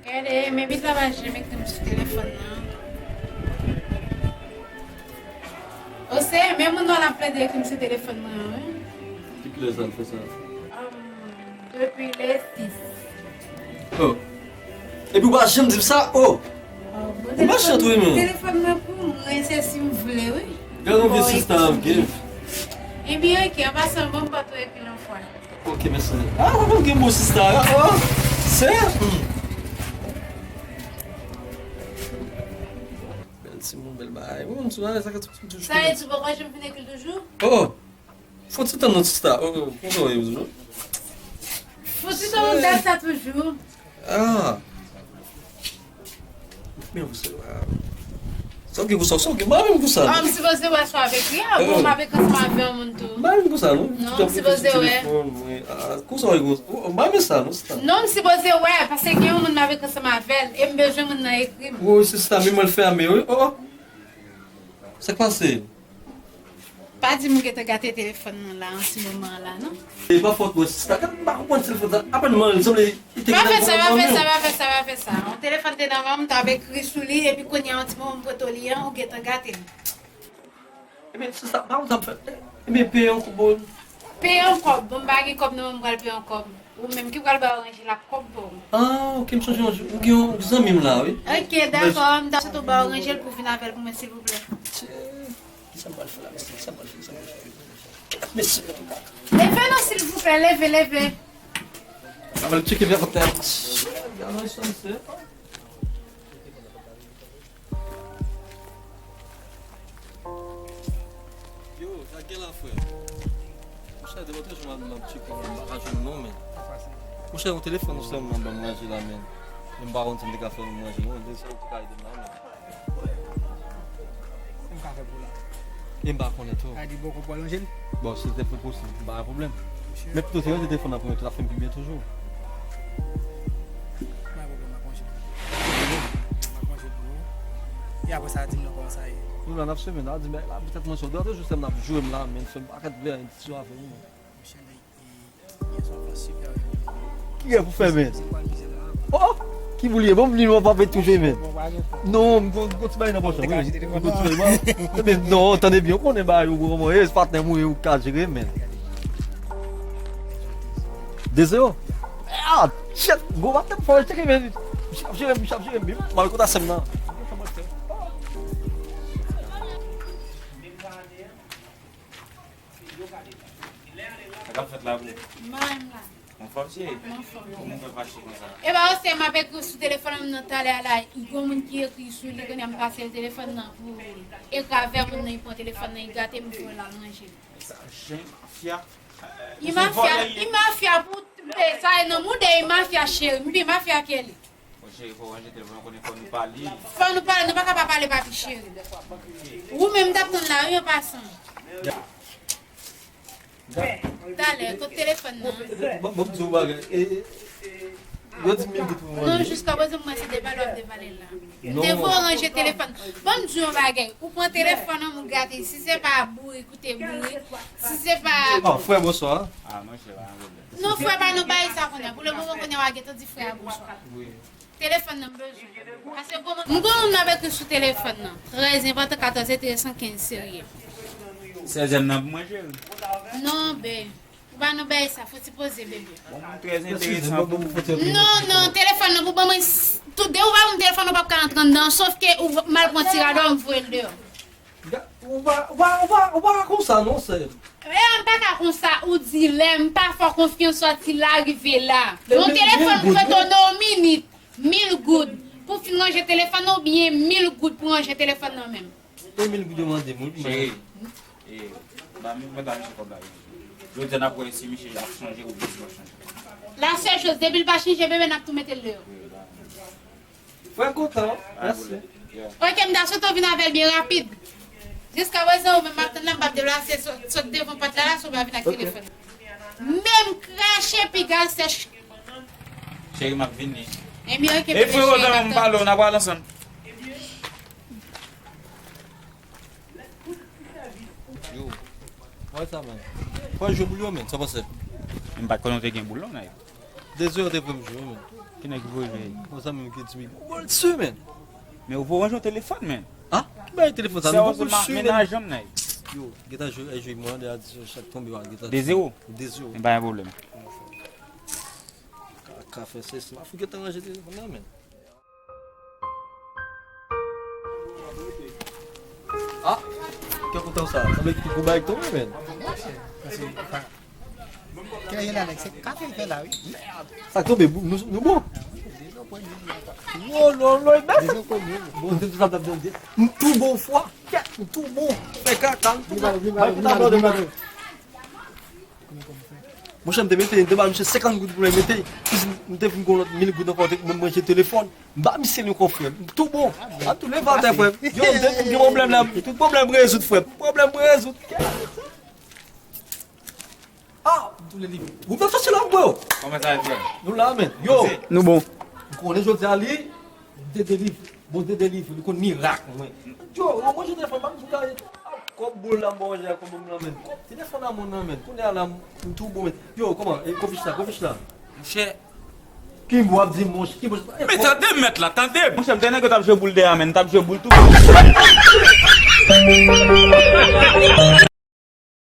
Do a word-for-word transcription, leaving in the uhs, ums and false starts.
Gade, men bizè pa janm ekri m sou telefòn nan. O se menm moun nan l ap plede ekri m sou telefòn mwen an, wi. Ki kilè sa l fè sa? Um, depi le sis. Oh. Epi w pa janm di m sa? Oh. Oh, bon, ou mechan tou, wi, men. Telefòn mwen pou mwen, se si m vle, wi. Gade yon vye sista ap gen. Ebyen, ok, an pasan, bon, m pa tou ekri l yon fwa. Ok, mèsi. Ah, ou konn gen bon sista, ah, oh, sè. Hmm. Bèl timoun, bèl bagay. Ou konn sou bagay sa ka tou, tou, tou. Sa vle di, ou poko janm fin ekri l toujou? Oh, fò ti tann non, sista. Oh, oh, konsa w ye toujou? Fò ti tann non dat sa toujou. Ah. Men ou se, ah. Sa w gen pou sa, sa w gen, m pa menm pou sa, non. Ah, m sipoze wè sa w ap ekri a, bon, m ap ekri ansanm avè yon moun tou. M pa menm pou sa, non. Non, m sipoze wè. Telefòn, mwen, ah, konsa w gen, oh, m pa menm sa, non, sista. Non, m sipoze wè, paske gen yon moun m ap ekri ansanm avè l, e m bezwen moun nan ekri m. Woy, sista, men mwen l fèmen, wi, oh, oh. Sa k pase? Pa di m ou gentan gate telefòn nan la, an ti moman an la, non? E pa fòt mwen, sista. Gad, m pa konprann telefòn sa. Apèn mwen, li sanble li te gentan nan men w. Pa fè sa, pa fè sa, pa fè sa, pa fè sa. Yon telefòn te nan men m, m t ap ekri sou li, epi kounye a, yon ti moman m pote w li an, ou gentan gate l. Ebyen, sista, pa konn sa m fè. Ebyen, peye yon kòb, bon. Peye yon kòb, bon, m pa gen kòb nan men m, m pral peye yon kòb. Ou menm ki pral ba w ranje l ak kòb pa w. Ah, ok, m sonje yon jou. Ou gen yon zanmi m la, wi. Ok, dakò, m ta swete w ba w ranje l pou w vin avè l pou mwen, silvouplè. Tchè, kisa m pral fè la, mesye? Kisa m pral fè? Kisa m pral fè? Mesye, antouka. Leve non, silvouplè, leve, leve. Sa va l tcheke vè kòb la. Tchè, gade sa, mesye. Yo, sa gen la, frè. Monchè, depi lòt jou m ap, m ap tcheke, m pa ka jwenn non, men. Monchè, yon telefòn ou sèlman ban m ranje la, men. Men m pa konn si m te ka fè yon ranje non, men se ou ki ka ede m la, men. Sa m ka fè pou la? E m pa konnen tou. Sa di bòkò pou al ranje l? Bon, si te fè posib, m pa gen pwoblèm. Men pito te ranje telefòn nan pou mwen, tou t ap fè m pi byen toujou. Pa gen pwoblèm, m ap ranje pou ou. M ap ranje pou ou. E apre sa, di m non kòman sa ye. Nou la, n ap swiv, men, n ap di, men, la, poutèt mwen, se yon dòt jou sèm n ap jwe m la, men, se m pa ret veye yon ti sou avè w, men. Monchè, nèg, e, byen, se yon fwa sipè. Ki gen pou fè, men? Se kwa mize la? Oh! Ki boul ye? Bon, m vini, m ap ap touche, men. Bon, pa gen pwoblèm. Non, m gon, gon ti bagay nan pòch la, wi. M gon ti bagay, men, non, tande byen, ou konnen bagay yo, kòman ye, se patnè m ou ye, ou ka jere, men. De zewo? Ah, shit, gwo batèm fò, tcheke, men. M ap jere, m ap jere, m ap jere, m ap jere, m ap jere, m ap jere. Sa k ap fèt la, bro? Mwen menm la. Anfòm, cheri? Mwen anfòm. Kòman w fè fache konsa? E ba, ou se m ap ekri sou telefòn nan talè a la, gon moun ki ekri sou li, kounye a m pase l telefòn nan pou ekri avè moun nan, li pran telefòn nan, li gate m, voye l al ranje. Sa jen mafya. Li mafya, li mafya pou, sa e nan mouda, li mafya cheri, m pi mafya ke li. Bon, cheri, fò w ranje telefòn nan, konnen fò nou pale. Fò nou pale, nou pa ka pa pale, papi cheri. Ou menm t ap tann la, wi, an pasan. Talè, kot telefòn nan? Bon, bon, m di w bagay. E, e, e, yo di m mil goud pou manje. Non, jiska prezan, mwen se devale w ap devale l la. Non. Devan w ranje telefòn. Ban m di w yon bagay. Ou pran telefòn nan, ou gate. Si se pa bourik, ou te bourik. Si se pa... Oh, frè, bonswa. Ah, monchè, pa gen pwoblèm. Non, frè, pa nan bagay sa kounye a. Pou le moman kounye a, w a gentan di frè a bonswa. Wi. Telefòn nan m bezwen. Paske gon moun, m gon moun m ap ekri sou telefòn nan. Trè enpòtan, katòz enteresan, kenz serye. Sèzyèm nan pou mwen, cheri. Non, bè. Ou pa nan bagay sa, fò ti poze, bebe. Bon, moun trè enteresan pou... Non, non, telefòn nan pou ban mwen s-, tout de ou pa ban m telefòn nan, ou p ap ka antre anndan, sof ke ou mal pran ti radò, m voye l deyò. Ga-, ou pa, ou pa, ou pa, ou pa ka konsa non, sè. E, m pa ka konsa, ou di lè, m pa fè w konfyans, sòti la, rive la. Yon telefòn m prete w nan yon minit, mil goud. Pou fin ranje telefòn nan, oubyen mil goud pou ranje telefòn nan menm. E mil goud yo mande m, wi. Cheri, e, ba m, mwen ta misye kòb la, wi. Jodi a n ap wè si misye ap chanje oubyen si l ap chanje. La sèl choz, depi l pa chanje, bebe, n ap tou mete l deyò. Wi, ba m. Frè kontan, mèsi. Ok, m ta swete w vin avè l byen rapid. Jiska prezan, ou menm m ap tann la, m p ap deplase, sot, sot devan pòt la, la, si w pa vin ak telefòn. Menm krache piga l sèch. Cheri, m ap vini. Ebyen, ok, bebe, cheri, m ap tann. E frè kontan, m pale w, n a pale ansanm. Yo. Wè sa, man. Fò jwe boul yo, men. Sa w panse? M pa t konnen w te gen boul, non, nèg. Dezwe yo te pran m jwe, men. Ki nèg ki voye jwe? Yon zanmi m ki di m, "Ou gòl si, men." Men ou voye jwe telefòn, men. Ah? Ki bagay telefòn sa? Nou poko jwe, men. Menaj janm nèg. Yo, gentan jwe, jwe mwen, de a di chak tonbe, wa, gentan. De zewo? De zewo. Men pa gen pwoblèm. Ka, ka fè se, se, ma fou gentan ranje telefòn nan, men. Ah, kè kontan sa. Sanble ki gwo bagay k tonbe, men. Kè gen la, nèg, se kafe fè la, wi. Sa k tonbe, nou, nou bon. Wo, lo, lo, e bèf. Bon, se tout sa, m tou bon fwa. Kèt, m tou bon. Fè kaka, m tou bon. Bay pou ta pardon. Monchè, m te mete, m te ba misye senkant goud pou l mete. Plis m te vin gon lòt mil goud ankò, te mwen manje telefòn. M ba misye li ankò, frè. M tou bon. A tou leve atè, frè. Yo, m te gen pwoblèm la. Tout pwoblèm rezoud, frè. Pwoblèm rezoud. Ah, m tou leve. Ou menm sòti la, bro. Kòman sa ye, frè? Nou la, men. Yo. Nou bon. M konnen jodi a li, m te delivre. Bondye delivre, li konn mirak mwen. Yo, yo manje telefòn pa m sou kare. Kòb boul la m manje, kòb boul la, men. Kòb telefòn la mwen nan, men. Kounye a la, m tou bon, men. Yo, kòman? E, konfich la, konfich la. Monchè. Kimbo ap di monch, Kimbo. Men tande m, mèt la, tande m. Monchè, m te nèg yo t ap jwe boul dèyè, men. T ap jwe boul tou.